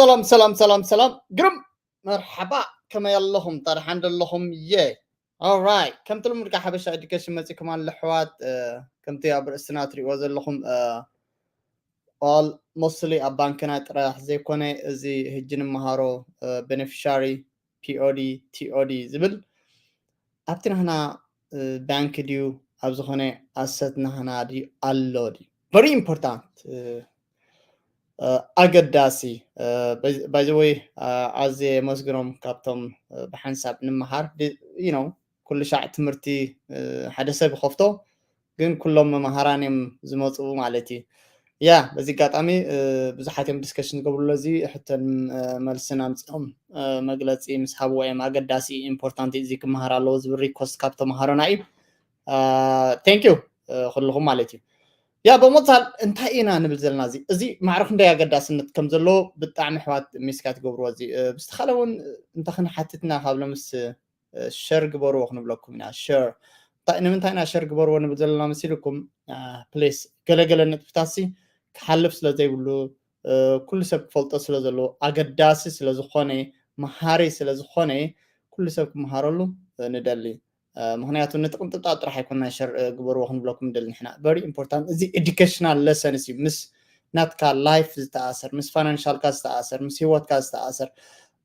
ሰላም ሰላም ሰላም ሰላም፣ ግርም መርሓባ። ከመይ ኣለኹም? ጣርሓን ደለኹም? የ ኦራይት፣ ከምቲ ልሙድ ካብ ሓበሻ ኤዱኬሽን መፂኩም ኣሎ ኣሕዋት። ከምቲ ኣብ ርእስና ትሪእዎ ዘለኹም፣ ኦል ሞስትሊ ኣብ ባንክና ጥራሕ ዘይኮነ፣ እዚ ህጂ ንመሃሮ ቤኔፊሻሪ ፒኦዲ ቲኦዲ ዝብል ኣብቲ ናህና ባንክ ድዩ ኣብ ዝኾነ ኣሰት ናህና ድዩ ኣሎ ድዩ? ቨሪ ኢምፖርታንት፣ ኣገዳሲ። ባይዘወይ ኣዝየ የመስግኖም ካብቶም ብሓንሳብ ንምሃር። ኩሉ ሻዕ ትምህርቲ ሓደ ሰብ ይኸፍቶ፣ ግን ኩሎም መምሃራን እዮም ዝመፅኡ ማለት እዩ። ያ በዚ ኣጋጣሚ ብዙሓት እዮም ዲስከሽን ዝገብሩሎ፣ እዚ ሕቶን መልስን ኣምፅኦም መግለፂ ምስ ሃብዎ እዮም። ኣገዳሲ ኢምፖርታንት፣ እዚ ክመሃር ኣለዎ ዝብል ሪኮስት ካብ ተምሃሮና እዩ። ቴንክ ዩ ኩልኹም ማለት እዩ። ያ በሞፃል እንታይ ኢና ንብል ዘለና? እዚ እዚ ማዕረ ክንደይ ኣገዳስነት ከም ዘለዎ ብጣዕሚ ኣሕዋት ሚስካ ትገብርዎ። እዚ ብዝተኻለ እውን እንተ ክንሓትትና ካብ ለምስ ሸር ግበርዎ ክንብለኩም ኢና። ሸር ንምንታይ ኢና ሸር ግበርዎ ንብል ዘለና መሲልኩም? ፕሌስ ገለገለ ነጥብታሲ ክሓልፍ ስለ ዘይብሉ፣ ኩሉ ሰብ ክፈልጦ ስለ ዘለዎ፣ ኣገዳሲ ስለ ዝኾነ፣ መሃሪ ስለ ዝኾነ ኩሉ ሰብ ክመሃረሉ ንደሊ። ምክንያቱ ነቲ ቅንጥብጣብ ጥራሕ ኣይኮና ሸር ግበርዎ ክንብለኩም ንደሊ ንሕና። ቨሪ ኢምፖርታንት፣ እዚ ኤዱኬሽናል ለሰንስ እዩ። ምስ ናትካ ላይፍ ዝተኣሰር፣ ምስ ፋይናንሻልካ ዝተኣሰር፣ ምስ ህይወትካ ዝተኣሰር።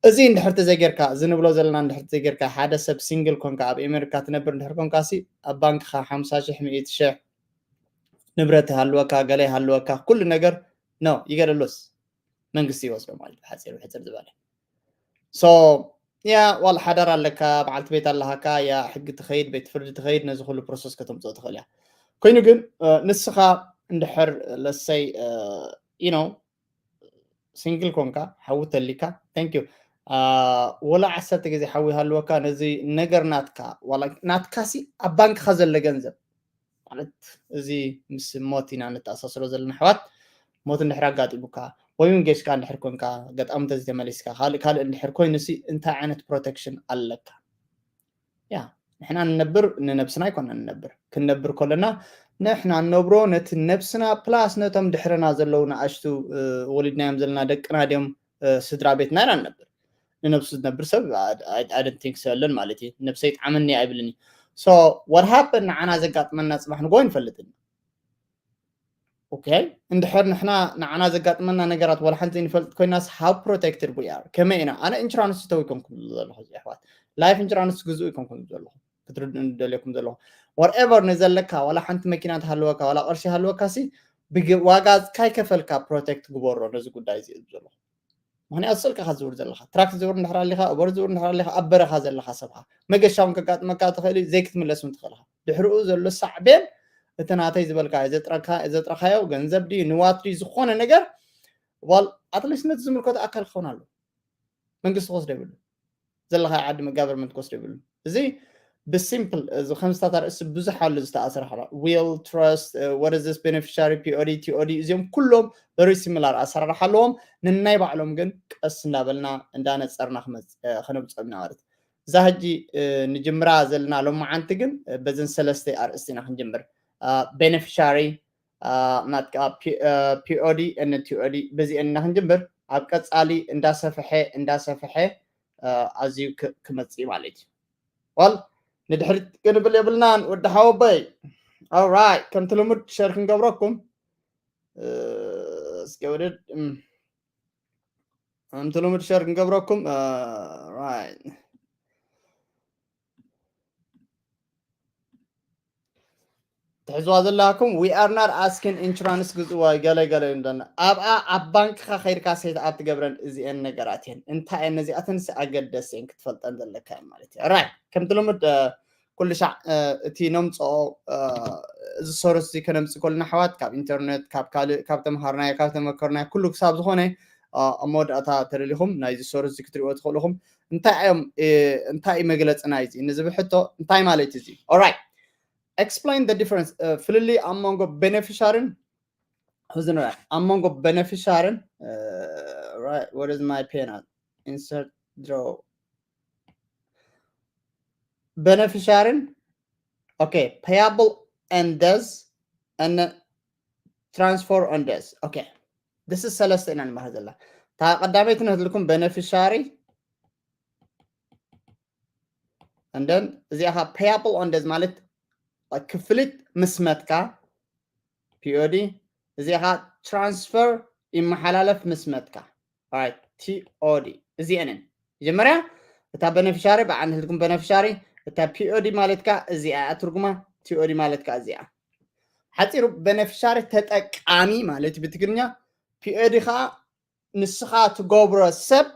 እዚ እንድሕር ተዘይጌርካ፣ እዚ ንብሎ ዘለና እንድሕር ተዘይጌርካ፣ ሓደ ሰብ ሲንግል ኮንካ፣ ኣብ ኣሜሪካ ትነብር እንድሕር ኮንካ ሲ ኣብ ባንክኻ ሓምሳ ሺሕ፣ ሚእቲ ሺሕ ንብረት ይሃልወካ፣ ገለ ይሃልወካ፣ ኩሉ ነገር ኖ ይገደሉስ መንግስቲ ይወስዶ ማለት ብሓፂር ብሕፅር ዝበለ። ሶ ያ ዋላ ሓዳር ኣለካ፣ በዓልቲ ቤት ኣለሃካ፣ ያ ሕጊ ትኸይድ፣ ቤት ፍርዲ ትኸይድ፣ ነዚ ኩሉ ፕሮሰስ ከተምፅኦ ትኽእል እያ። ኮይኑ ግን ንስኻ እንድሕር ለሰይ ዩ ኖ ሲንግል ኮንካ፣ ሓዊ ተሊካ፣ ቴንክ ዩ፣ ወላ ዓሰርተ ግዜ ሓዊ ሃልወካ፣ ነዚ ነገር ናትካ ዋላ ናትካሲ ኣብ ባንክኻ ዘሎ ገንዘብ ማለት እዚ ምስ ሞት ኢና ንተኣሳስሮ ዘለና ኣሕዋት። ሞት እንድሕር ኣጋጢሙካ ወይ እውን ጌሽካ እንድሕር ኮንካ፣ ገጣሚ እንተዘይተመሊስካ፣ ካልእ ካልእ እንድሕር ኮይኑሲ እንታይ ዓይነት ፕሮቴክሽን ኣለካ? ያ ንሕና ንነብር ንነብስና ኣይኮና ንነብር። ክንነብር ከለና ንሕና ንነብሮ ነቲ ነብስና ፕላስ ነቶም ድሕርና ዘለዉ ንኣሽቱ ወሊድናዮም ዘለና ደቅና ድዮም ስድራ ቤትና ኢና ንነብር። ንነብሱ ዝነብር ሰብ ኣደንቲንክ ሰለን ማለት እዩ። ነብሰይ ይጥዓመኒ ኣይብልን እዩ። ሶ ዋት ሃፕን ንዓና ዘጋጥመና ፅባሕ ንጎ ይንፈልጥን። ኦኬ፣ እንድሕር ንሕና ንዓና ዘጋጥመና ነገራት ዋላ ሓንቲ ዘይንፈልጥ ኮይናስ፣ ሃው ፕሮቴክትድ ዊ ኣር? ከመይ ኢና? ኣነ ኢንሹራንስ ተው ይኮንኩም ዘለኹ፣ እዚ ኣሕዋት፣ ላይፍ ኢንሹራንስ ግዝኡ ይኮንኩም ዘለኹ፣ ክትርድኡ ደልየኩም ዘለኹ። ዋትኤቨር ንዘለካ ዋላ ሓንቲ መኪና እንተሃለወካ ዋላ ቅርሺ ሃለወካ ሲ ዋጋ ካይከፈልካ ፕሮቴክት ግበሮ ነዚ ጉዳይ እዚ ዘለኹ። ምክንያቱ ስልክኻ ዝውር ዘለኻ፣ ትራክ ዝውር እንድሕር ኣሊኻ፣ እበር ዝውር እንድሕር ኣሊኻ፣ ኣብ በረኻ ዘለኻ ሰብኻ መገሻ እውን ከጋጥመካ ትኽእል እዩ፣ ዘይክትምለስ እውን ትኽእል ኢኻ። ድሕሪኡ ዘሎ ሳዕቤን እቲ ናተይ ዝበልካ ዘጥረካዮ ገንዘብ ድዩ ንዋት ድዩ ዝኾነ ነገር ዋል ኣትሊስት ነቲ ዝምልከቶ ኣካል ክኸውን ኣሎ። መንግስቲ ክወስዶ ይብሉ ዘለኻ ዓዲ ጋቨርንመንት ክወስዶ ይብሉ። እዚ ብሲምፕል እዚ ከምስታት ኣርእሲ ብዙሕ ኣሎ ዝተኣሰረ ሓራ ዊል ትረስት ወደዝስ ቤኔፊሻሪ ፒኦዲ ቲኦዲ እዚኦም ኩሎም ቨሪ ሲሚላር ኣሰራርሓ ኣለዎም። ንናይ ባዕሎም ግን ቀስ እናበልና እንዳነፀርና ክመፅ- እ፣ ከነብፅኦም ኢና ማለት እዩ። እዛ ሕጂ እ፣ ንጅምራ ዘለና ሎማዓንቲ ግን እ፣ በዘን ሰለስተ ኣርእስቲ ኢና ክንጅምር። ቤኔፊሻሪ ናትካ ፒኦዲ ን ቲኦዲ በዚአን ኢና ክንጅምር። ኣብ ቀፃሊ እንዳሰፈሐ እንዳሰፈሐ እ፣ ኣዝዩ ክ- ክመፅእ እዩ ማለት እዩ። ዋል ንድሕሪት ክንብል የብልናን ወዲ ሓወቦይ። ኦራይት፣ ከምቲ ልሙድ ሸር ክንገብረኩም እ፣ እስኪ ውድድ እም፣ ከምቲ ልሙድ ሸር ክንገብረኩም እ፣ ራይት። ትሕዝዋ ዘለኩም we are not asking insurance ግዝእዋ ገለ ገለ እንደና ኣብኣ ኣብ ባንክኻ ከይድካ ሴት ኣፕ ትገብረን እዚአን ነገራት እየን። እንታይ እየን ነዚኣተን ሲ ኣገደስ እየን ክትፈልጠን ዘለካ እየን ማለት እዩ። ራይት፣ ከምቲ ልሙድ እ፣ ኩሉ ሻዕ እ፣ እቲ ነምፅኦ እ፣ እዚ ሶርስ እዚ ከነምፅእ ከለና ኣሕዋት ካብ ኢንተርኔት ካብ ካልእ ካብ ተምሃርናዮ ካብ ተመከርናዮ ኩሉ ክሳብ ዝኾነ እ፣ ኣብ መወዳእታ ተደሊኹም ናይዚ ሶርስ እዚ ክትሪእዎ ትኽእሉ ኢኹም። እንታይ እዮም እ፣ እንታይ እዩ መግለፂ ናይዚ ንዝብል ሕቶ እንታይ ማለት እዩ እዚ? ኦራይት፣ explain the difference እ፣ ፍልልይ ኣብ መንጎ ቤኔፊሻርን ሕዚ ንርኣ ኣብ መንጎ ቤኔፊሻርን እ፣ right, what is my payment? Insert draw ቤኔፊሻርን ኦኬ፣ payable and death and transfer on death. ኦኬ፣ this is ሰለስተ ኢና ንመሃር ዘለና። እታ ቀዳመይቲ ነትልኩም beneficiary and then እዚኣ ኸዓ payable on death ማለት ክፍሊት ምስ መትካ P O D እዚኣ ኸዓ transfer ይመሓላለፍ ምስ መትካ right T O D እዚአንን መጀመርያ እታ beneficiary ብዓን ህልኩም beneficiary እታ P O D ማለት ከዓ እዚኣ እያ ትርጉማ T O D ማለት ከዓ እዚኣ ሓፂሩ beneficiary ተጠቃሚ ማለት እዩ ብትግርኛ P O D ከዓ ንስኻ ትገብሮ ሰብ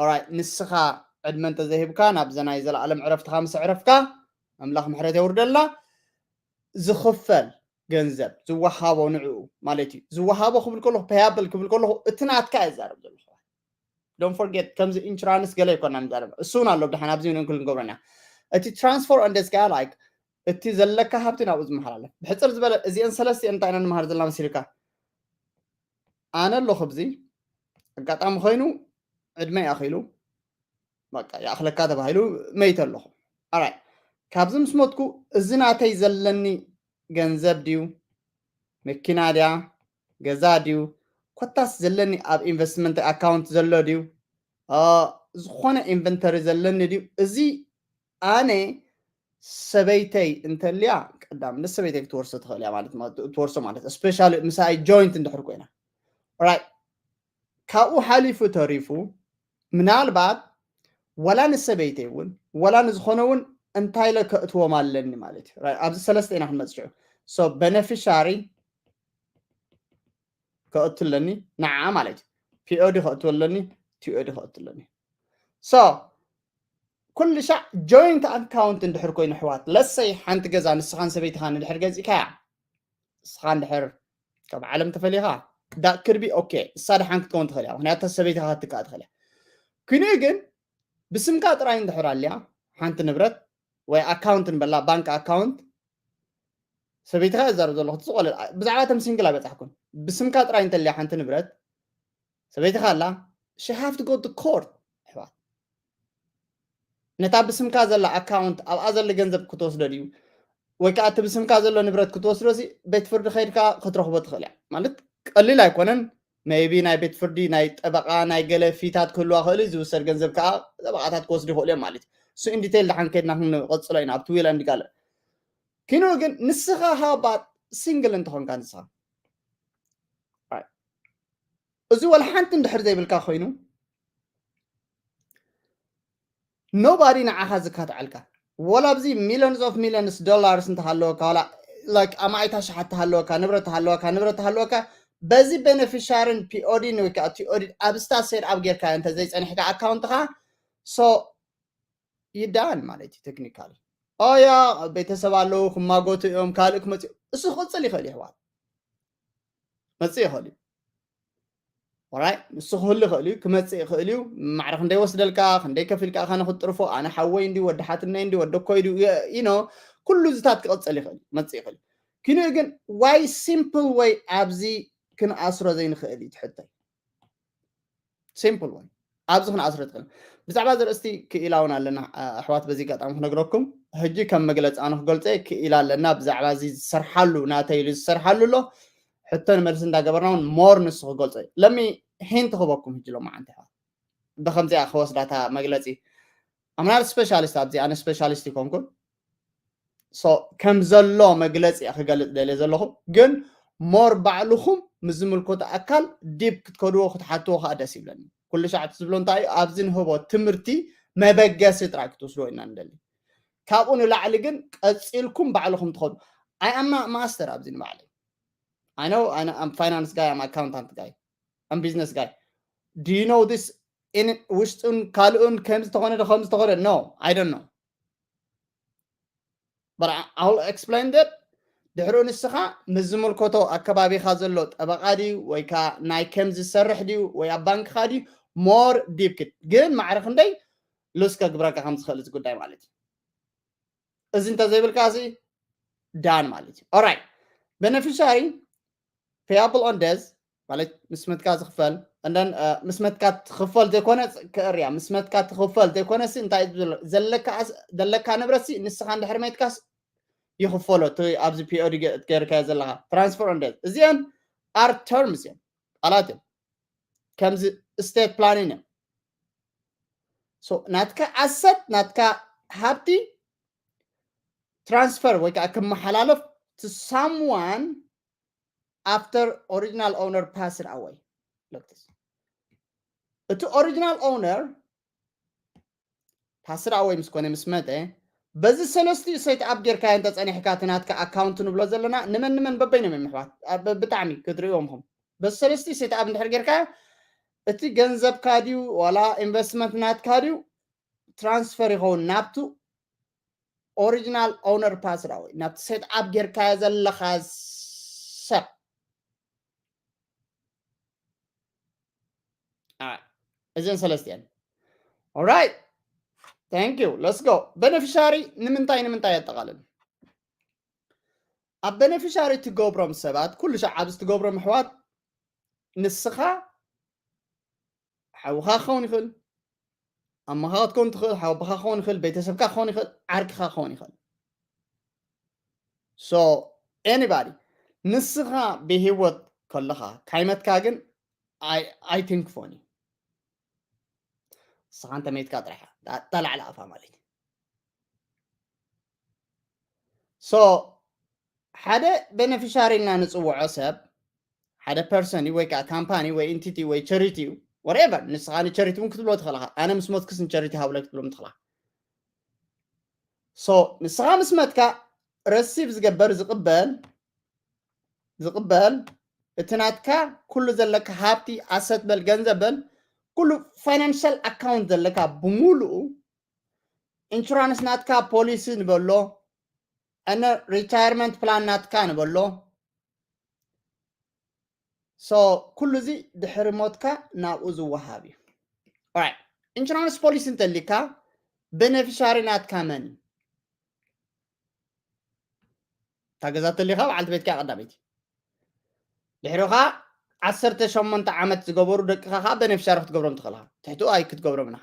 right ንስኻ ዕድመ እንተዘይህብካ ናብ ዘናይ ዘለኣለም ዕረፍትኻ ምስ ዕረፍካ ኣምላኽ ምሕረት የውርደልና ዝኽፈል ገንዘብ ዝወሃቦ ንዕኡ ማለት እዩ ዝወሃቦ ክብል ከለኹ payable ክብል ከለኹ እቲ ናትካ እዛረብ ዘለኹ don't forget ከምዚ insurance ገለ ይኮና ንዛረብ እሱ እውን ኣሎ ብድሓን ኣብዚ ንእንክል ንገብረና እቲ transfer on death ከዓ like እቲ ዘለካ ሃብቲ ናብኡ ዝመሓላለፍ ብሕፅር ዝበለ እዚአን ሰለስቲአን እንታይ ኢና ንምሃር ዘለና መሲልካ ኣነ ኣለኹ ኣብዚ ኣጋጣሚ ኮይኑ ዕድመ ይኣኺሉ በቃ ይኣኽለካ ተባሂሉ መይተ ኣለኹ ኣራይ ካብዚ ምስ ሞትኩ እዚ ናተይ ዘለኒ ገንዘብ ድዩ መኪና ድያ ገዛ ድዩ ኮታስ ዘለኒ ኣብ investment account ዘሎ ድዩ ዝኾነ inventory ዘለኒ ድዩ እዚ ኣነ ሰበይተይ እንተልያ ቀዳም ንሰበይተይ ክትወርሶ ትኽእል እያ ማለት ትወርሶ ማለት special ምሳይ joint እንድሕር ኮይና right ካብኡ ሓሊፉ ተሪፉ ምናልባት ወላ ንሰበይተይ እውን ወላ ንዝኾነ እውን እንታይ ኢለ ከእትዎም ኣለኒ ማለት እዩ ኣብዚ ሰለስተ ኢና ክንመፅዕ so beneficiary ከእቱ ኣለኒ ንዓ ማለት እዩ POD ከእቱ ኣለኒ TOD ከእቱ ኣለኒ so ኩሉ ሻዕ joint account እንድሕር ኮይኑ ኣሕዋት let's say ሓንቲ ገዛ ንስኻን ሰበይትኻን እንድሕር ገዚእካያ ንስኻ እንድሕር ካብ ዓለም ተፈሊኻ that could be okay እሳ ደሓን ክትከውን ትኽእል እያ ምክንያቱ ሰበይትኻ ክትከኣ ትኽእል እያ ኩኑ ግን ብስምካ ጥራይ እንድሕር ኣልያ ሓንቲ ንብረት ወይ account ንበላ bank account ሰበይትኻ እዛረብ ዘለኹ ትዝቆለ ብዛዕባ ተም single ኣይበፃሕኩን ብስምካ ጥራይ እንተልያ ሓንቲ ንብረት ሰበይትኻ ኣላ she have to go to court ኣሕዋት ነታ ብስምካ ዘላ account ኣብኣ ዘሎ ገንዘብ ክትወስዶ ድዩ ወይ ከዓ እቲ ብስምካ ዘሎ ንብረት ክትወስዶ ቤት ፍርዲ ከይድካ ክትረኽቦ ትኽእል እያ ማለት ቀሊል ኣይኮነን maybe ናይ ቤት ፍርዲ ናይ ጠበቃ ናይ ገለ ፊታት ክህልዋ ክእል ዝውሰድ ገንዘብ ከዓ ጠበቃታት ክወስዱ ይኽእሉ እዮም ማለት እዩ እሱ in detail ደሓን ከይድና ክንቀፅሎ ኢና ኣብቲ will and ካልእ ኪኖ ግን ንስኻ ሃባት single እንተኾንካ ንስኻ እዚ ወላ ሓንቲ እንድሕር ዘይብልካ ኮይኑ nobody ንዓኻ ዝካትዓልካ ወላ ኣብዚ millions of millions dollars እንተሃለወካ ወላ like ኣማኢታ ሽሓት ተሃለወካ ንብረት ተሃለወካ ንብረት ተሃለወካ በዚ beneficiary ን POD ን ወይ ከዓ TOD ኣብ state set up ጌርካ እንተ ዘይፀኒሕካ account ኻ so you done ማለት እዩ technically ኦያ ቤተሰብ ኣለዉ ክማጎቱ እዮም ካልእ ክመፅኡ እሱ ክቕፅል ይኽእል ይሕዋት መፅእ ይኽእል እዩ ራይ ንሱ ክህሉ ይኽእል እዩ ክመፅእ ይኽእል እዩ ማዕረ ክንደይ ወስደልካ ክንደይ ከፊልካ ኣኻ ንክትጥርፎ ኣነ ሓወይ እንዲ ወዲ ሓትነይ እንዲ ወዲ ኮይ ድዩ ኢኖ ኩሉ ዝታት ክቕፅል ይኽእል መፅእ ይኽእል እዩ ኪንኡ ግን why simple way ኣብዚ ክንኣስሮ ዘይንኽእል እዩ ትሕተይ simple way ኣብዚ ክንኣስሮ ትኽእል ብዛዕባ ዘርእስቲ ክኢላ እውን ኣለና ኣሕዋት በዚ ጋጣሚ ክነግረኩም ሕጂ ከም መግለፂ ኣነ ክገልፀ ክኢላ ኣለና ብዛዕባ እዚ ዝሰርሓሉ ናተይ ኢሉ ዝሰርሓሉ ኣሎ ሕቶን መልሲ እንዳገበርና እውን more ንሱ ክገልፆ እዩ let me hint ክበኩም ሕጂ ሎማዓንቲ ኣሕዋት ብከምዚኣ ክወስዳታ መግለፂ I'm not specialist ኣብዚ ኣነ specialist ይኮንኩን so ከም ዘሎ መግለፂ ክገልፅ ደልየ ዘለኹ ግን more ባዕልኹም ምስ ዝምልከቶ ኣካል deep ክትከድዎ ክትሓትዎ ከዓ ደስ ይብለኒ ኩሉ ሻዕ ትዝብሎ እንታይ እዩ ኣብዚ ንህቦ ትምህርቲ መበገሲ ጥራይ ክትወስድዎ ኢና ንደሊ ካብኡ ንላዕሊ ግን ቀፂልኩም ባዕልኹም ትኸዱ ኣይ ኣማ ማስተር ኣብዚ ንባዕለይ ኣይ ነው finance guy I'm accountant guy I'm business guy do you know this ውሽጡን ካልኡን ከም ዝተኾነ ከም ዝተኾነ no I don't know but I'll explain that ድሕሪኡ ንስኻ ምስ ዝምልከቶ ኣከባቢኻ ዘሎ ጠበቓ ድዩ ወይ ከዓ ናይ ከም ዝሰርሕ ድዩ ወይ ኣብ ባንክኻ ድዩ more deep ክድ ግን ማዕረ ክንደይ ሉስ ከግብረካ ከም ዝኽእል እዚ ጉዳይ ማለት እዩ እዚ እንተዘይብልካ እዚ done ማለት እዩ ኦራይ beneficiary payable on death ማለት ምስ መትካ ዝኽፈል and then ምስ መትካ ትኽፈል ዘይኮነ ክእርያ ምስ መትካ ትኽፈል ዘይኮነ ሲ እንታይ ዘለካ ንብረት ሲ ንስኻ እንድሕር መትካስ ይኽፈሎ እቲ ኣብዚ POD ገይርካዮ ዘለኻ transfer on death እዚአን are terms እዮም ቃላት እዮም ከምዚ estate planning እዮም። So ናትካ asset ናትካ ሃብቲ transfer ወይ ከዓ ክመሓላለፍ to someone after original owner passed away። Look this. እቲ original owner passed away ምስ ኮነ ምስ መጠ በዚ ሰለስቲኡ set up ጌርካዮ እንተፀኒሕካ እቲ ናትካ ኣካውንት ንብሎ ዘለና ንመን ንመን በበይኖም እዮም ኣሕዋት። ብ- ብጣዕሚ ክትርእዮም ኹም በዚ ሰለስቲኡ set up እንድሕር ጌርካዮ እቲ ገንዘብካ ድዩ ዋላ ኢንቨስትመንት ናትካ ድዩ ትራንስፈር ይኸውን ናብቱ original owner passed away ናብቲ set up ጌርካዮ ዘለኻ ሰብ። እዘን ሰለስቲአን። Alright, thank you, let's go። Beneficiary ንምንታይ ንምንታይ የጠቓልል? ኣብ beneficiary ትገብሮም ሰባት ኩሉ ሻዕ ኣብዚ ትገብሮም ኣሕዋት ንስኻ ሓውኻ ክኸውን ይኽእል፣ ኣማኻ ክትከውን ትኽእል፣ ሓወቦኻ ክኸውን ይኽእል፣ ቤተሰብካ ክኸውን ይኽእል፣ ዓርክኻ ክኸውን ይኽእል። So anybody ንስኻ ብሂወት ከለኻ ካይመትካ ግን ኣይትንክፎን እዩ። ንስኻ እንተመይትካ ጥራሕ እያ እታ ላዕሊ ኣፋ ማለት እዩ። So ሓደ beneficiary ኢልና ንፅውዖ ሰብ ሓደ person እዩ ወይ ከዓ ካምፓኒ ወይ ኢንቲቲ ወይ ቸሪቲ እዩ whatever። ንስኻ ንቸሪቲ እውን ክትብሎ ትኽእልኻ። ኣነ ምስ ሞትክስ ንቸሪቲ ሃብለ ክትብሎም ትኽእልኻ። So ንስኻ ምስ መትካ ረሲብ ዝገበር ዝቕበል ዝቕበል እቲ ናትካ ኩሉ ዘለካ ሃብቲ ኣሰት በል ገንዘብ በል ኩሉ ፋይናንሻል ኣካውንት ዘለካ ብምሉኡ ኢንሹራንስ ናትካ ፖሊሲ ንበሎ እነ ሪታየርመንት ፕላን ናትካ ንበሎ። So ኩሉ እዚ ድሕሪ ሞትካ ናብኡ ዝወሃብ እዩ። ኢንሹራንስ ፖሊሲ እንተሊካ ቤነፊሻሪ ናትካ መን እዩ? እታ ገዛ ተሊካ በዓልቲ ቤትካ ቀዳመይቲ ድሕሪ ካ ዓሰርተ ሸሞንተ ዓመት ዝገበሩ ደቅኻ ከዓ ቤነፊሻሪ ክትገብሮም ትኽእልካ ትሕትኡ ኣይ ክትገብሮም ኢኻ።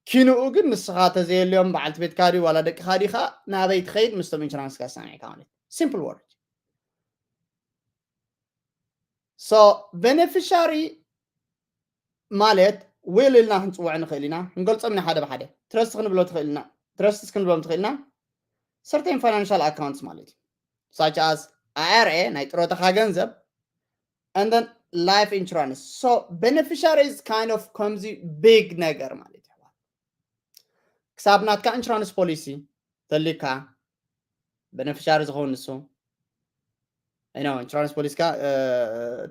ኪንኡ ግን ንስኻ ተዘየልዮም በዓልቲ ቤትካ ድዩ ዋላ ደቅኻ ዲኻ ናበይ ትኸይድ ምስቶም ኢንሹራንስካ ሰሚዕካ ማለት ሲምፕል ወርድ። So ቤነፊሻሪ ማለት ዊል ኢልና ክንፅውዖ ንኽእል ኢና ክንገልፆም ኢና ሓደ ብሓደ ትረስት ክንብሎ ትኽእል ኢና ትረስትስ ክንብሎም ትኽእል ኢና። Certain financial accounts ማለት እዩ such as IRA ናይ ጥሮታኻ ገንዘብ and then life insurance. So beneficiary is kind of ከምዚ big ነገር ማለት እዩ። ክሳብ ናትካ ኢንሹራንስ ፖሊሲ ተሊካ ቤነፊሻሪ ዝኸውን ንሱ ኢንሹራንስ ፖሊስካ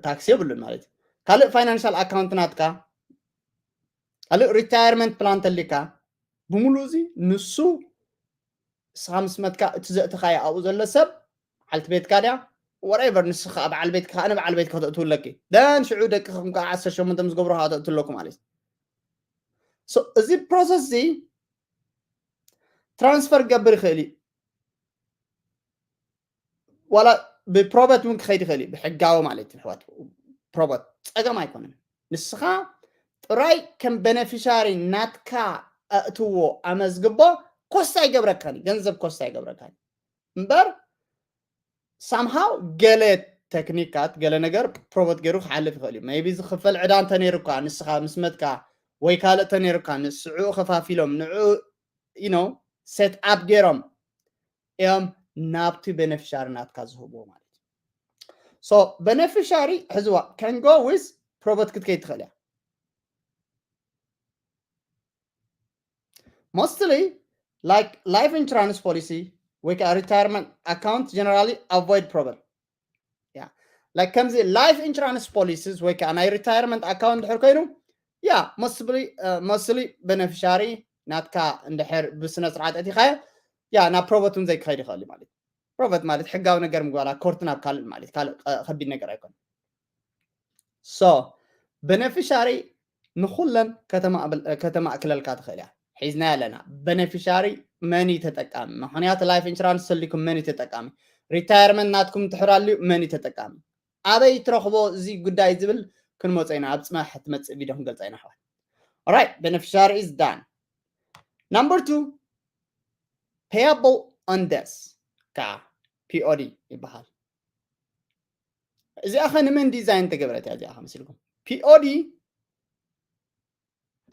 ታክሲ የብሉን ማለት እዩ። ካልእ ፋይናንሻል ኣካውንት ናትካ ካልእ ሪታየርመንት ፕላን ተሊካ ብምሉእ እዚ ንሱ ንስኻ ምስ መትካ እቲ ዘእተኻዮ ኣብኡ ዘሎ ሰብ በዓልቲ ቤትካ ድያ whatever ንስኻ በዓል ቤትካ ኣነ በዓል ቤትካ ከተእትውለኪ ደን ሽዑ ደቅኹም ከዓ ዓሰርተ ሸሞንተ ምስ ገብሩ ከዓ ተእትለኩ ማለት እዩ። So እዚ ፕሮሰስ እዚ ትራንስፈር ክገብር ይኽእል እዩ ዋላ ብፕሮበት እውን ክኸይድ ይኽእል እዩ ብሕጋዊ ማለት እዩ ኣሕዋት። ፕሮበት ፀገም ኣይኮነን። ንስኻ ጥራይ ከም ቤነፊሻሪ ናትካ ኣእትዎ ኣመዝግቦ ኮስት ኣይገብረካን እዩ ገንዘብ ኮስት ኣይገብረካን እዩ እምበር ሳምሃው ገለ ተክኒካት ገለ ነገር ፕሮበት ገይሩ ክሓልፍ ይኽእል እዩ። maybe ዝኽፈል ዕዳ እንተነይሩካ ንስኻ ምስ መትካ ወይ ካልእ እንተነይሩካ ንስዑ ከፋፊሎም ንዑ you know set up ገይሮም እዮም ናብቲ ቤነፊሻሪ ናትካ ዝህብዎ ማለት እዩ። So ቤነፊሻሪ ሕዝዋ can go with ፕሮበት ክትከይድ ትኽእል እያ። Mostly like life insurance policy ወይ ከዓ retirement account generally avoid problem. Yeah, like ከምዚ life insurance policies ወይ ከዓ ናይ retirement account ድሕር ኮይኑ yeah mostly mostly ቤነፊሻሪ ናትካ እንድሕር ብስነ ስርዓት ኣእቲኻዮ yeah ናብ ፕሮበት እውን ዘይክኸይድ ይኽእል እዩ ማለት እዩ። ፕሮበት ማለት ሕጋዊ ነገር ምግባር ኮርት ናብ ካልእ ማለት ካልእ ከቢድ ነገር ኣይኮነን። So ቤነፊሻሪ ንኩለን ከተማእክለልካ ትኽእል እያ። ሒዝና ኣለና ቤነፊሻሪ መን እዩ ተጠቃሚ? ምክንያቱ ላይፍ ኢንሹራንስ ሰሊኩም መን እዩ ተጠቃሚ? ሪታየርመንት ናትኩም ትሕራልዩ መን እዩ ተጠቃሚ? ኣበይ ትረኽቦ እዚ ጉዳይ ዝብል ክንመፆ ኢና ኣብ ፅማሕ ትመፅእ ቪድዮ ክንገልፃ ኢና ኣሕዋት። Alright, beneficiary is done. Number two, payable on death ከዓ ፒኦዲ ይበሃል። እዚኣ ኸ ንመን ዲዛይን ተገብረት እያ እዚኣ ኸ መሲልኩም? POD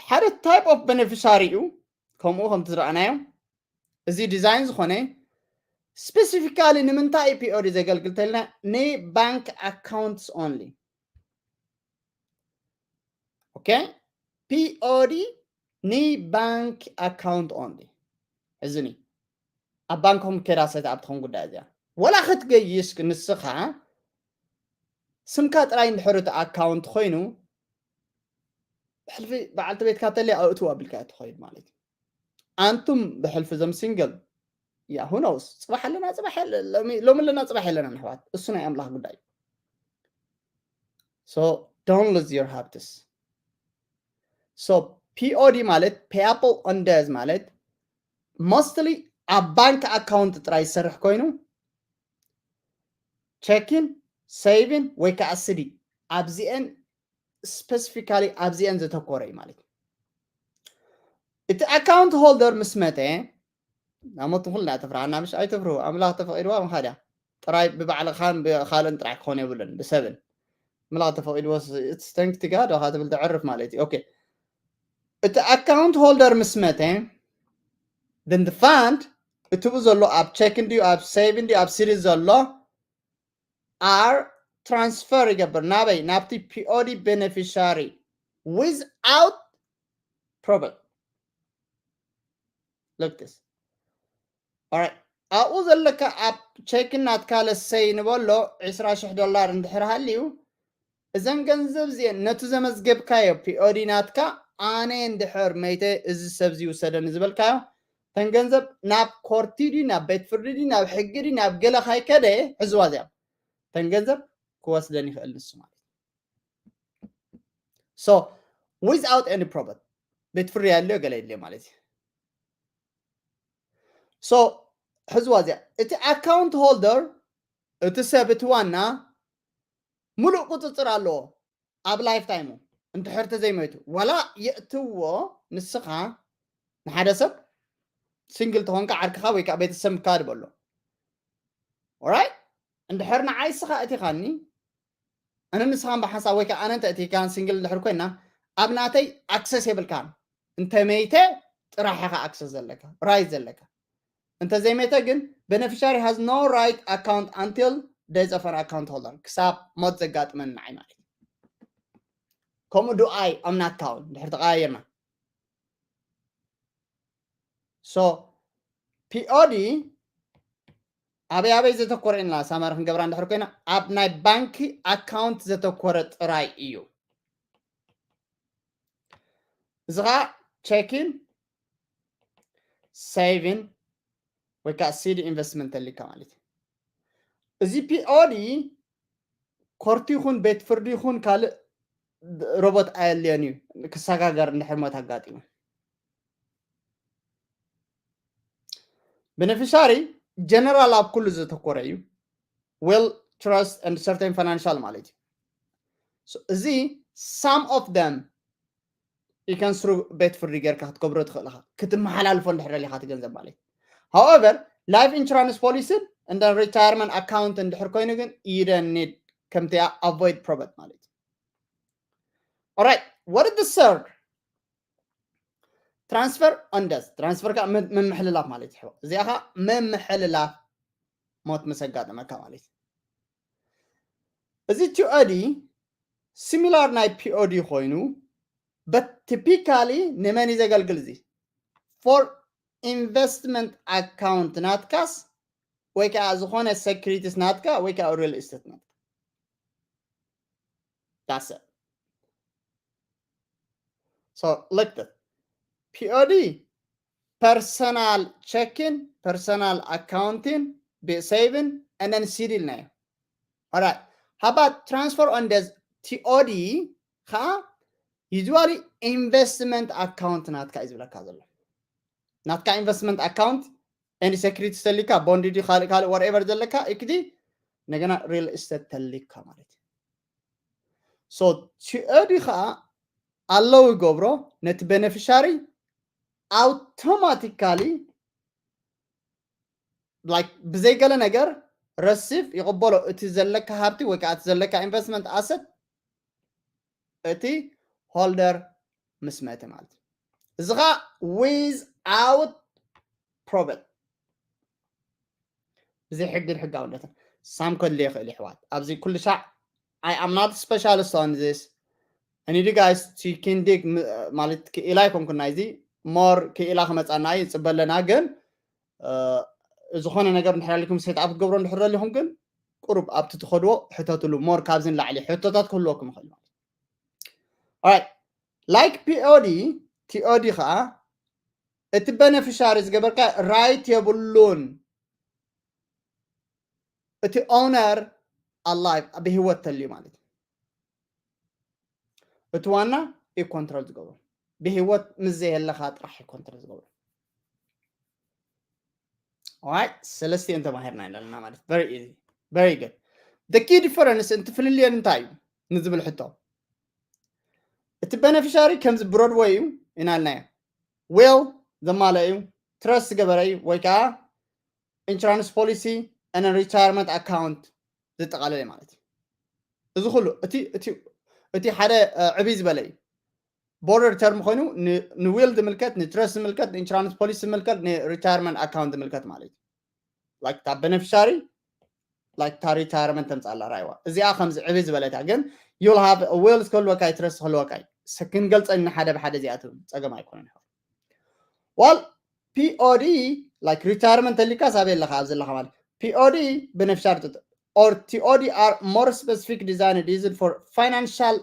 ሓደ type of beneficiary እዩ። ከምኡ ከምቲ ዝረኣናዮ እዚ design ዝኾነ specifically ንምንታይ እዩ POD ዘገልግል ተልና ን bank accounts only። Okay? POD ን bank account only። እዝኒ ኣብ ባንክኹም ኬዳ set up ትኾን ጉዳይ እዚኣ ወላ ክትገይሽ ንስኻ ስምካ ጥራይ እንድሕር እቲ account ኮይኑ ሕልፊ በዓልቲ ቤትካ ተለይ ኣእትው ኣቢልካ ትኸይድ ማለት እዩ። ኣንቱም ብሕልፊ ዘም single ያ who knows ጽባሕ ኣለና ጽባሕ ሎሚ ኣለና ጽባሕ የለና ኣሕዋት፣ እሱ ናይ ኣምላኽ ጉዳይ። So don't lose your habits። So POD ማለት payable on death ማለት mostly ኣብ ባንክ account ጥራይ ዝሰርሕ ኮይኑ checking፣ saving ወይ ከዓ CD ኣብዚአን specifically ኣብዚአን ዘተኮረ እዩ ማለት እዩ። እቲ account holder ምስ መተ ናብ ሞት ኩልና ተፍርሃና ምሽ ኣይተፍርሁ ኣምላኽ ተፈቂድዋ ምኻድያ ጥራይ ብባዕልኻን ብኻልእን ጥራይ ክኾን የብሉን ብሰብን ኣምላኽ ተፈቂድዎ it's thank to God ካ ትብል ተዕርፍ ማለት እዩ። Okay እቲ account holder ምስ መተ then the fund እትቡ ዘሎ ኣብ checking ድዩ ኣብ saving ድዩ ኣብ CD ዘሎ are transfer ይገብር ናበይ ናብቲ POD beneficiary without problem። Look this. Alright ኣብኡ ዘለካ ኣብ checking ናትካ ለሰይ ንበሎ ዕስራ ሽሕ ዶላር እንድሕር ሃልዩ እዘን ገንዘብ እዚአን ነቲ ዘመዝገብካዮ POD ናትካ ኣነ እንድሕር መይተ እዚ ሰብ እዚ ይውሰደኒ ዝበልካዮ ተን ገንዘብ ናብ ኮርቲ ድዩ ናብ ቤት ፍርዲ ድዩ ናብ ሕጊ ድዩ ናብ ገለ ካይከደ ሕዝዋ እዚኣ ተን ገንዘብ ክወስደን ይኽእል ንሱ ማለት so without any problem ቤት ፍርዲ ያለዮ ገለ የድልዮ ማለት እዩ። So ሕዝዋ እዚኣ እቲ account holder እቲ ሰብ እቲ ዋና ሙሉእ ቁፅፅር ኣለዎ ኣብ life time ኡ እንድሕር ተዘይመይቱ ዋላ የእትዎ ንስኻ ንሓደ ሰብ single ተኾንካ ዓርክኻ ወይ ከዓ ቤተሰብካ ድበሎ። Alright እንድሕር ንዓይ ስኻ እቲኻኒ ኣነ ንስኻን ብሓንሳብ ወይ ከዓ ኣነ እንተ እቲካን single እንድሕር ኮይና ኣብ ናተይ access የብልካን እንተ መይተ ጥራሕ ኢኻ access ዘለካ right ዘለካ እንተ ዘይመይተ ግን beneficiary has no right account until death of an account holder ክሳብ ሞት ዘጋጥመኒ ንዓይ ማለት እዩ። ከምኡ do I am not count እንድሕር ተቀያየርና so POD ኣበይ ኣበይ ዘተኮረ ኢና ሳማሪ ክንገብራ እንድሕር ኮይና ኣብ ናይ ባንኪ account ዘተኮረ ጥራይ እዩ። እዚ ከዓ checking saving ወይ ከዓ CD investment ተሊካ ማለት እዩ። እዚ POD ኮርቲ ይኹን ቤት ፍርዲ ይኹን ካልእ ሮቦት ኣየልዮን እዩ ክሰጋገር እንድሕር ሞት ኣጋጢሙ። Beneficiary general ኣብ ኩሉ ዘተኮረ እዩ well trust and certain financial ማለት እዩ። እዚ some of them you can through ቤት ፍርዲ ጌርካ ክትገብሮ ትኽእል ኢኻ ክትመሓላልፎ እንድሕር ደሊኻ እቲ ገንዘብ ማለት እዩ። However life insurance policy ን እንደ retirement account እንድሕር ኮይኑ ግን you don't need ከምቲ avoid probate ማለት እዩ። Alright what is the third transfer on death transfer ካ ምምሕልላፍ ማለት እዩ። እዚኣ ካ ምምሕልላፍ ሞት ምስ ኣጋጠመካ ማለት እዩ። እዚ POD similar ናይ POD ኮይኑ but typically ንመን እዩ ዘገልግል እዚ for investment account ናትካስ ወይ ከዓ ዝኾነ securities ናትካ ወይ ከዓ real estate ናትካ that's it. So look at POD personal checking personal accounting saving and then CD ኢልናዮ። Alright how about transfer on death? POD ከዓ usually investment account ናትካ እዩ ዝብለካ ዘሎ ናትካ investment account any securities ተሊካ bond ዲ ካልእ ካልእ whatever ዘለካ equity እንደገና real estate ተሊካ ማለት እዩ። So POD ከዓ ኣለዉ ይገብሮ ነቲ beneficiary automatically like ብዘይ ገለ ነገር receive ይቕበሎ እቲ ዘለካ ሃብቲ ወይ ከዓ እቲ ዘለካ investment asset እቲ holder ምስ መተ ማለት እዩ። እዚ ኸዓ without probate ብዘይ ሕግን ሕጋውነትን ሳም ከድልዮ ይኽእል ይሕዋት። ኣብዚ ኩሉ ሻዕ I am not specialist on this and you guys to ክንዲግ ማለት ክኢላ ኣይኮንኩን ናይዚ more ክኢላ ክመፃና እዩ ንፅበ ኣለና። ግን ዝኾነ ነገር እንድሕር ኣሊኩም set up ክትገብሮ እንድሕር ደሊኹም ግን ቁሩብ ኣብቲ ትኸድዎ ሕተትሉ more ካብዚ ንላዕሊ ሕቶታት ክህልወኩም ይኽእል ማለት right like POD TOD ከዓ እቲ beneficiary ዝገበርካ right የብሉን እቲ owner alive ብህይወት ተልዩ ማለት እዩ። እቲ ዋና እዩ control ዝገብሮ ብህይወት ምስ ዘየለኻ ጥራሕ እዩ control ዝገብሮ። Alright ሰለስቲኤን ተማሂርና ኣለና ማለት very easy very good the key difference እንት ፍልልየን እንታይ እዩ ንዝብል ሕቶ እቲ beneficiary ከምዚ Broadway እዩ ኢናልናዮ will ዘማለ እዩ trust ዝገበረ እዩ ወይ ከዓ insurance policy and retirement account ዘጠቓለለ ማለት እዩ። እዚ ኩሉ እቲ እቲ እቲ ሓደ ዕብይ ዝበለ እዩ። Broader term ኮይኑ ን will ዝምልከት ን trust ዝምልከት ን insurance policy ዝምልከት ን retirement account ዝምልከት ማለት እዩ። Like እታ beneficiary like እታ retirement ተምፃላ ራይዋ እዚኣ ከምዚ ዕብይ ዝበለት እያ። ግን you'll have will ክህልወካ እዩ trust ክህልወካ እዩ። ክንገልፀ ንሓደ ብሓደ እዚኣቱ ፀገም ኣይኮነን። Well POD like retirement ተሊካ ሳብ የለካ ኣብዚ ኣለካ ማለት POD beneficiary or TOD are more specific designed used for financial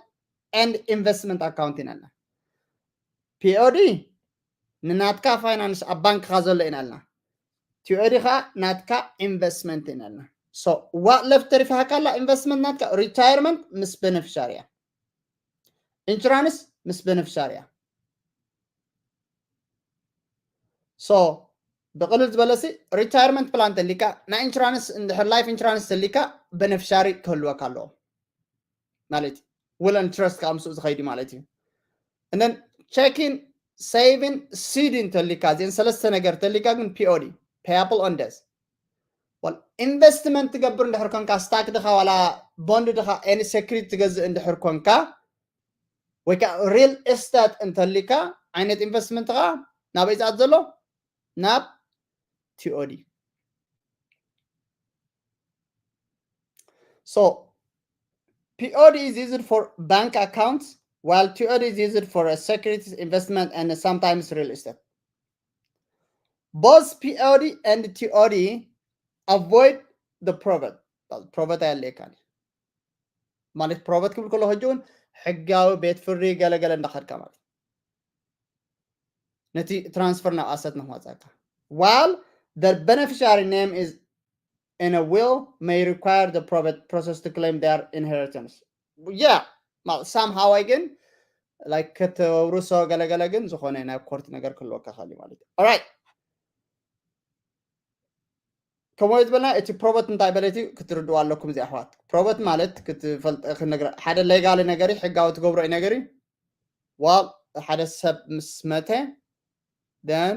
and investment account ኢና POD ንናትካ finance ኣብ ባንክካ ዘሎ ኢና ኣልና። TOD ከዓ ናትካ investment ኢና ኣልና። So what left ተሪፋካ ኣላ investment ናትካ retirement ምስ beneficiary እያ። Insurance ምስ beneficiary እያ። So ብቕልል ዝበለሲ retirement plan ተሊካ ናይ insurance እንድሕር life insurance ተሊካ beneficiary ክህልወካ ኣለዎ ማለት እዩ። Will and trust ከዓ ምስኡ ዝኸይድ ማለት እዩ። And then checking saving seeding ተሊካ እዚአን ሰለስተ ነገር ተሊካ ግን POD payable on death well investment ትገብር እንድሕር ኮንካ stock ድኻ ዋላ bond ድኻ any security ትገዝእ እንድሕር ኮንካ ወይ ከዓ real estate እንተሊካ ዓይነት investment ኻ ናበይ ዝኣት ዘሎ ናብ TOD so POD is used for bank accounts while TOD is used for a securities investment and sometimes real estate both POD and TOD avoid the probate probate ኣየለየካን ማለት probate ክብል ከሎ ሕጂ እውን ሕጋዊ ቤት ፍርዲ ገለገለ እንዳኸድካ ማለት ነቲ transfer ናብ asset ንክመፀካ while the beneficiary name is in a will may require the probate process to claim their inheritance yeah somehow ግን like ከተውርሶ ገለገለ ግን ዝኾነ ናይ court ነገር ክህልወካ ይኽእል ማለት እዩ። Alright ከምኡ ዝበልና እቲ probate እንታይ በለት ክትርድኡ ኣለኩም እዚ ኣሕዋት probate ማለት ክትፈልጥ ክነግረ ሓደ legal ነገር ሕጋዊ ትገብሮ ነገር well ሓደ ሰብ ምስ መተ then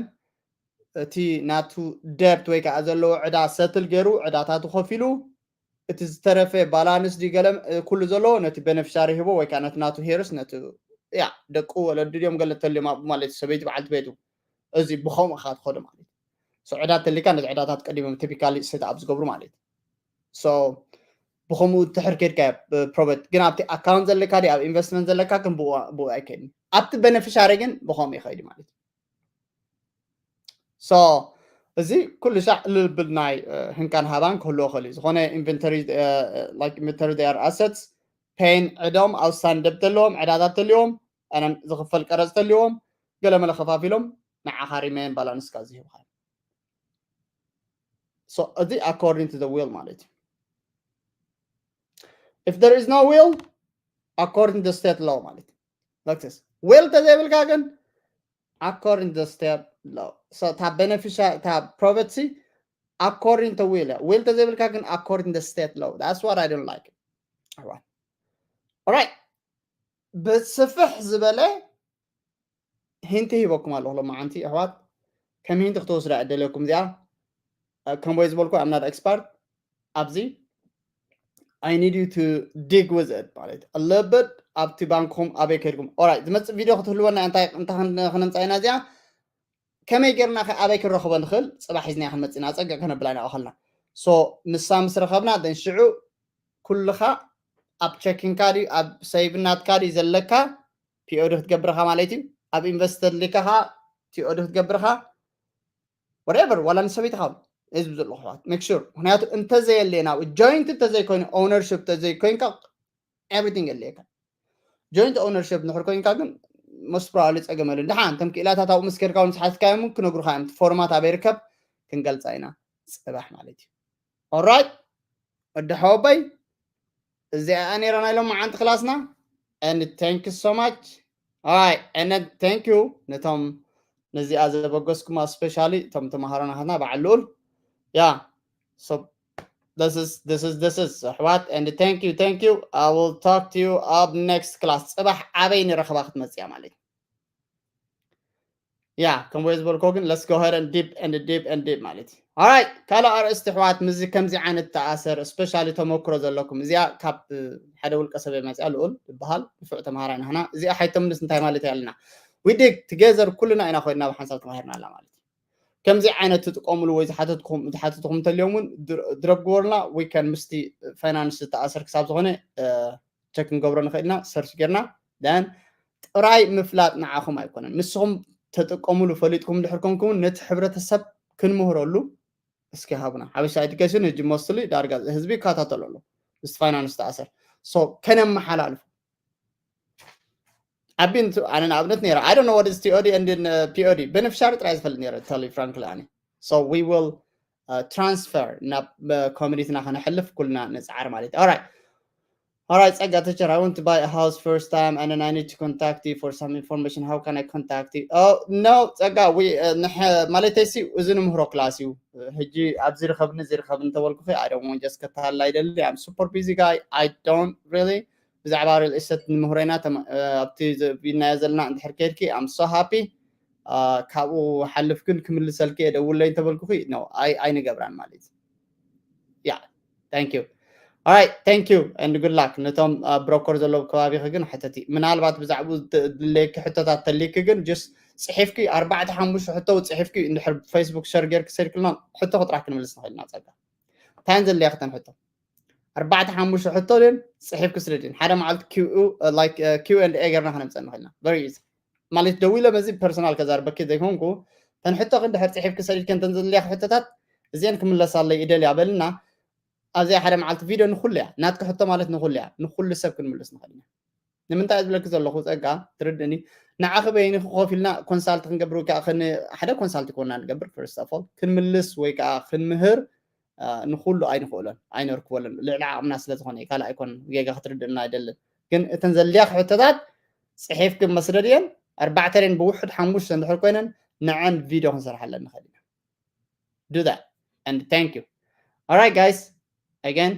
እቲ ናቱ debt ወይ ከዓ ዘለዎ ዕዳ settle ገይሩ ዕዳታቱ ከፊሉ እቲ ዝተረፈ balance ድዩ ገለ ኩሉ ዘለዎ ነቲ beneficiary ሂቦ ወይ ከዓ ነቲ ናቱ heirs ነቲ ያ ደቁ ወለዱ ድዮም ገለ ተልዮም ኣብኡ ማለት ሰበይቲ በዓልቲ ቤቱ እዚ ብኸምኡ ካ ትኸዶ ማለት so ዕዳ ተሊካ ነቲ ዕዳታት ቀዲሞም typically set up ዝገብሩ ማለት so ብኸምኡ ትሕር ከድካ probate ግን ኣብቲ account ዘለካ ዲ ኣብ investment ዘለካ ግን ብኡ ኣይከድን ኣብቲ beneficiary ግን ብኸምኡ ይኸይድ ማለት so እዚ ኩሉ ሻዕ ልብል ናይ ህንካን ሃባን ክህልዎ ክእል እዩ ዝኾነ inventory inventory their assets paying ዕዶም outstanding debt ኣለዎም ዕዳታት ተልዎም ኣነን ዝኽፈል ቀረፅ ተልዎም ገለመለ ከፋፊሎም ንዓኻ remain balance ካ ዝህብካ so እዚ according to the will ማለት እዩ if there is no will according to the state law ማለት እዩ like this will ተዘይብልካ ግን according to the state law so እታ beneficiary እታ probate according to will will ተዘይብልካ ግን according to the state law that's what I don't like ኣሕዋት alright ብስፍሕ ዝበለ hint ሂበኩም ኣለኹ ሎማዓንቲ ኣሕዋት ከም hint ክትወስዳ እደልየኩም እዚኣ ከም ወይ ዝበልኩ I'm not expert ኣብዚ I need you to dig with it ማለት a little bit ኣብቲ ባንክኹም ኣበይ ከድኩም ኦራይ ዝመፅእ ቪድዮ ክትህልወና እንታይ እንታይ ክነምፃ ኢና እዚኣ ከመይ ጌርና ከ ኣበይ ክንረኽቦ ንኽእል ፅባሕ ሒዝና ክንመፅእ ኢና ፀገ ከነብላ ኢና ኦኸልና so ንሳ ምስ ረኸብና then ሽዑ ኩልኻ ኣብ ቸኪንካ ድዩ ኣብ ሰይቭናትካ ድዩ ዘለካ ፒኦዲ ክትገብርኻ ማለት እዩ ኣብ ኢንቨስተር ሊካኻ ቲኦዲ ክትገብርኻ whatever ዋላ ንሰበይትኻ ህዝቢ ዘለኹ ኣሕዋት make sure ምክንያቱ እንተዘየለ ናብኡ joint እንተዘይኮይኑ ownership እንተዘይኮይንካ everything የድልየካ joint ownership እንድሕር ኮይንካ ግን most probably ፀገም የለን ድሓን እቶም ክኢላታት ኣብኡ ምስ ከድካ እውን ምስ ሓትካዮም እውን ክነግሩኻ እዮም እቲ ፎርማት ኣበይ ርከብ ክንገልፃ ኢና ፅባሕ ማለት እዩ alright ወዲ ሓወቦይ እዚኣ ነይራ ናይ ሎማዓንቲ ክላስና and thank you so much alright and then thank you ነቶም ነዚኣ ዘበገስኩም especially እቶም ተምሃሮ ናትና በዓል ልኡል yeah so this is this is this is ኣሕዋት and thank you thank you I will talk to you up next class ፅባሕ ኣበይ ንረኽባ ክትመፅያ ማለት እዩ yeah ከምኡ ዝበልኮ ግን let's go ahead and deep and deep and deep ማለት እዩ alright ካልእ ኣርእስቲ ኣሕዋት ምዚ ከምዚ ዓይነት ተኣሰር especially ተመክሮ ዘለኩም እዚኣ ካብ ሓደ ውልቀ ሰብ መፅያ ልኡል ዝበሃል ንፉዕ ተምሃራይ ናህና እዚኣ ሓይተምንስ እንታይ ማለት ኣለና we dig together ኩልና ኢና ኮይና ብሓንሳብ ተማሂርና ኣላ ማለት እዩ ከምዚ ዓይነት ትጥቀምሉ ወይ ዝሓተትኩም ዝሓተትኩም እንተልዮም እውን ድረግበሩና we can ምስቲ finance ዝተኣሰር ክሳብ ዝኾነ check ክንገብሮ ንኽእል ኢና search ጌርና then ጥራይ ምፍላጥ ንዓኹም ኣይኮነን ንስኹም ተጥቀምሉ ፈሊጥኩም ድሕር ኮንኩም እውን ነቲ ሕብረተሰብ ክንምህረሉ እስኪ ሃቡና ሓበሻ education ሕጂ mostly ዳርጋ ህዝቢ ይከታተሎ ኣሎ ምስ finance ተኣሰር so ከነመሓላልፉ ኣቢን ኣነ ንኣብነት ነይረ I don't know what is ቲኦዲ and ፒኦዲ beneficiary ጥራይ ዝፈልጥ ነይረ tell you frankly ኣነ so we will uh, transfer ናብ community ና ከነሕልፍ ኩልና ንፅዓር ማለት እዩ alright Alright, Tsega teacher, I want to buy a house first time and then I need to contact you for some information. How can I contact you? Oh, no, Tsega, we, uh, ማለተይሲ እዚ ንምህሮ ክላስ እዩ ሕጂ ኣብዚ ርከብኒ እዚ ርከብኒ ተበልኩ I don't want just ከተሃላ ይደሊ I'm super busy guy I don't really ብዛዕባ real estate ንምህሮ ኢና ኣብቲ ቢናዮ ዘለና እንድሕር ከድኪ I'm so happy ካብኡ ሓልፍ ግን ክምልሰልኪ እየ ደውለይ እንተበልኩኺ no ኣይንገብራን ማለት እዩ yeah thank you alright thank you and good luck ነቶም ብሮከር ዘለዉ ከባቢኺ ግን ሕተቲ ምናልባት ብዛዕባኡ ድለየኪ ሕቶታት ተሊኪ ግን just ፅሒፍኪ ኣርባዕተ ሓሙሽተ ሕቶ ፅሒፍኪ እንድሕር ፌስቡክ ሸር ጌርኪ ሰድክልና ሕቶ ክጥራሕ ክንምልስ ንኽእል ኢና ፀጋ እንታይ ዘድልያ ክተን ሕቶ ኣርባዕተ ሓሙሽተ ሕቶ ድን ፅሒፍኪ ስደድን ሓደ መዓልቲ ኪው ኤንድ ኤ ጌርና ክነምፀእ ንኽእልና very easy ማለት ደዊለ በዚ ፐርሰናል ከዛርበኪ ዘይኮንኩ ተን ሕቶ ክንድሕር ፅሒፍኪ ሰዲድከ እንተን ዘድልያ ሕቶታት እዚአን ክምለሳለይ ይደልያ በልና ኣብዚኣ ሓደ መዓልቲ ቪድዮ ንኩሉ እያ ናትኪ ሕቶ ማለት ንኩሉ እያ ንኩሉ ሰብ ክንምልስ ንኽእል ኢና ንምንታይ ዝብለኪ ዘለኹ ፀጋ ትርድእኒ ንዓኺ በይንኺ ኮፍ ኢልና ኮንሳልት ክንገብር ወይ ከዓ ሓደ ኮንሳልት ኮና ንገብር first of all ክንምልስ ወይ ከዓ ክንምህር ንኩሉ ኣይንኽእሎን ኣይነርክበሉን ልዕሊ ዓቕምና ስለ ዝኾነ ካልእ ኣይኮነን ጌጋ ክትርድእና ኣይደልን ግን እተን ዘድልያኺ ሕቶታት ፅሒፍኪ መስደድ እየን ኣርባዕተ ድየን ብውሕድ ሓሙሽተ እንድሕር ኮይነን ንዐን ቪድዮ ክንሰርሓለን ንኽእል ኢና do that and thank you alright guys again